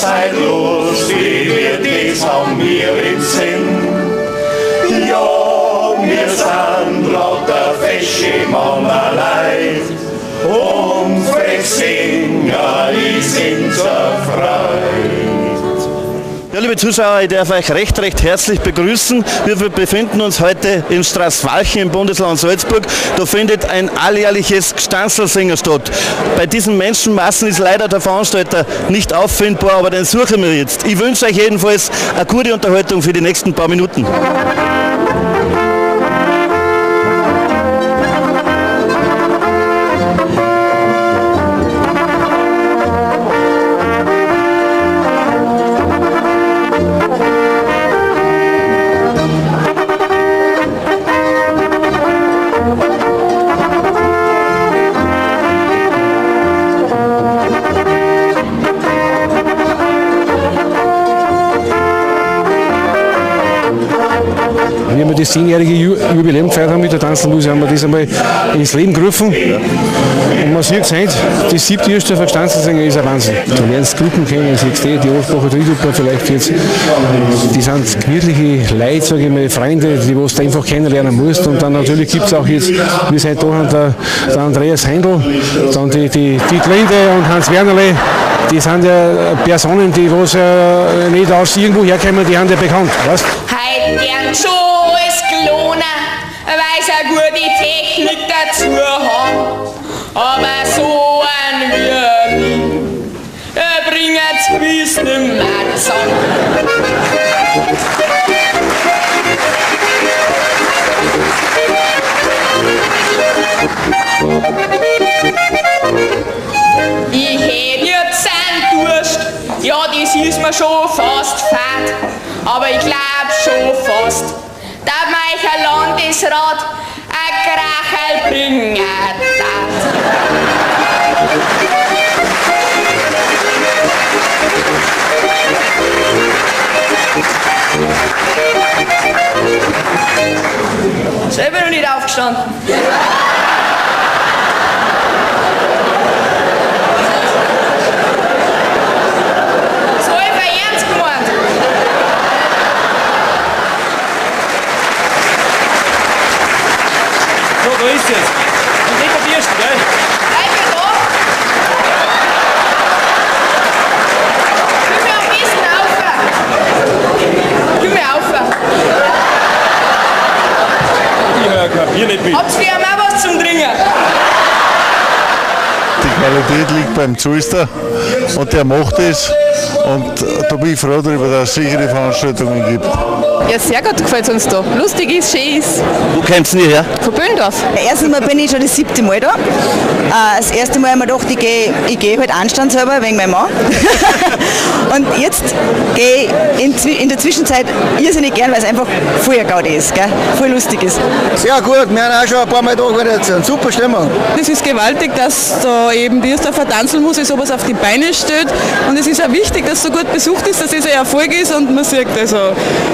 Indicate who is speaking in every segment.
Speaker 1: Seid lustig, wir das haben wir im Sinn. Ja, wir sind lauter fesche Männerleid und frech singen ist unser Freud.
Speaker 2: Ja, liebe Zuschauer, ich darf euch recht herzlich begrüßen. Wir befinden uns heute in Straßwalchen im Bundesland Salzburg. Da findet ein alljährliches Gstanzlsinger statt. Bei diesen Menschenmassen ist leider der Veranstalter nicht auffindbar, aber den suchen wir jetzt. Ich wünsche euch jedenfalls eine gute Unterhaltung für die nächsten paar Minuten.
Speaker 3: Wie wir das 10-jährige Jubiläum gefeiert haben mit der Tanzlmusik, haben wir das einmal ins Leben gerufen. Und man sieht es heute, das siebte Irrsdorfer Gstanzlsinger ist ein Wahnsinn. Da lernst du Gruppen kennen, siehst du, die Ansprache Trigruppe vielleicht jetzt. Die sind gemütliche Leute, sag ich mal, Freunde, die was du einfach kennenlernen musst. Und dann natürlich gibt es auch jetzt, wir sind da der Andreas Heindl, dann die Dietlinde und Hans Wernerle. Die sind ja Personen, die was nicht aus irgendwo herkommen, die sind ja bekannt. Weißt?
Speaker 4: Heut gern schon als Kloner, weil's eine gute Technik dazu haben. Aber so ein wie mich bringen's gewiss nimmer zusammen. Ich hätt jetzt einen Durst, ja, das ist mir schon fast fad, aber ich glaub schon fast, dass mein Landesrat ein Krachel bringen darf. Selber noch nicht aufgestanden.
Speaker 5: So, da ist es. Und nicht der Erste, gell?
Speaker 4: Bleib ja da. Komm mir am besten auf. Komm mir auf.
Speaker 5: Ich hab ja kein Bier nicht mit.
Speaker 4: Habt ihr auch was zum Trinken?
Speaker 6: Die Qualität liegt beim Zulster und der macht es. Und da bin ich froh darüber, dass es sichere Veranstaltungen gibt.
Speaker 7: Ja, sehr gut gefällt es uns da. Lustig ist, schön ist.
Speaker 2: Wo kommst du denn her?
Speaker 7: Von Böndorf.
Speaker 8: Erstens mal bin ich schon das 7. Mal da. Das erste Mal habe ich mir gedacht, ich geh halt anstandshalber wegen meinem Mann. Und jetzt gehe ich in der Zwischenzeit irrsinnig gern, weil es einfach voll eine Gaudi ist, gell? Voll lustig ist.
Speaker 9: Sehr gut, wir haben auch schon ein paar Mal da gewesen. Super Stimmung.
Speaker 7: Es ist gewaltig, dass da eben die Irrsdorfer Tanzlmusik sowas auf die Beine stellt. Und es ist auch wichtig, dass es so gut besucht ist, dass es ein Erfolg ist und man sieht, also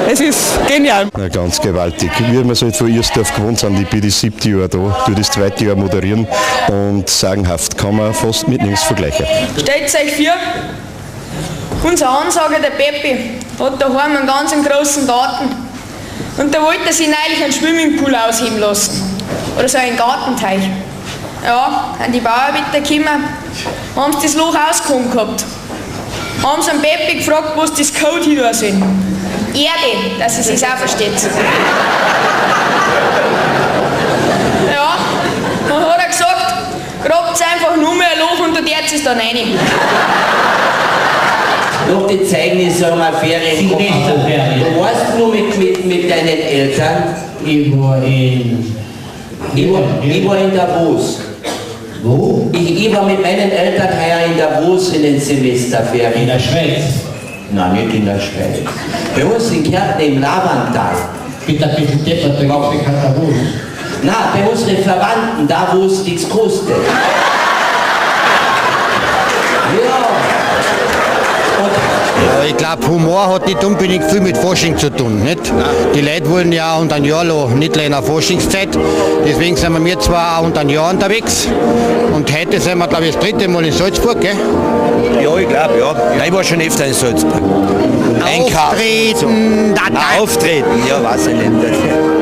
Speaker 7: es ist genial.
Speaker 10: Ja, ganz gewaltig. Wie wir es halt von Irrsdorf gewohnt sind, ich bin das 7. Jahr da, tue das 2. Jahr moderieren und sagenhaft kann man fast mit nichts vergleichen.
Speaker 4: Stellt euch vor, unser Ansager, der Peppi, hat daheim einen ganz großen Garten. Und da wollte er sich neulich einen Swimmingpool ausheben lassen. Oder so einen Gartenteich. Ja, sind die Bauarbeiter gekommen, haben sie das Loch ausgehoben gehabt. Haben sie den Peppi gefragt, was das Code hier sind. Erde, dass er sich's auch versteht. Ja, dann hat er gesagt, grabt einfach nur mehr ein Loch und da darfst es dann rein.
Speaker 11: Noch die Zeugnis-Sommerferien. Wo warst du mit deinen Eltern?
Speaker 12: Ich war in...
Speaker 11: Ich war in Davos.
Speaker 12: Wo?
Speaker 11: Ich war mit meinen Eltern heuer in Davos in den Semesterferien.
Speaker 12: In der Schweiz?
Speaker 11: Nein, nicht in der Schweiz. Bei uns in Kärnten im Lavantal.
Speaker 12: Bitte ein bisschen deppert, da gibt es kein Davos.
Speaker 11: Nein, bei unseren Verwandten, da wo es nichts kostet. Ja.
Speaker 2: Ja,
Speaker 12: Ich glaube, Humor hat nicht unbedingt viel mit Fasching zu tun. Nicht? Die Leute wollen ja auch unter ein Jahr lang, nicht in der Faschingszeit. Deswegen sind wir zwar auch unter ein Jahr unterwegs. Und heute sind wir, glaube ich, das dritte Mal in Salzburg. Gell?
Speaker 13: Ja, ich glaube, ja. Nein, ich war schon öfter in Salzburg.
Speaker 12: Auftreten,
Speaker 13: da, da. Auftreten, ja, weiß ich nicht.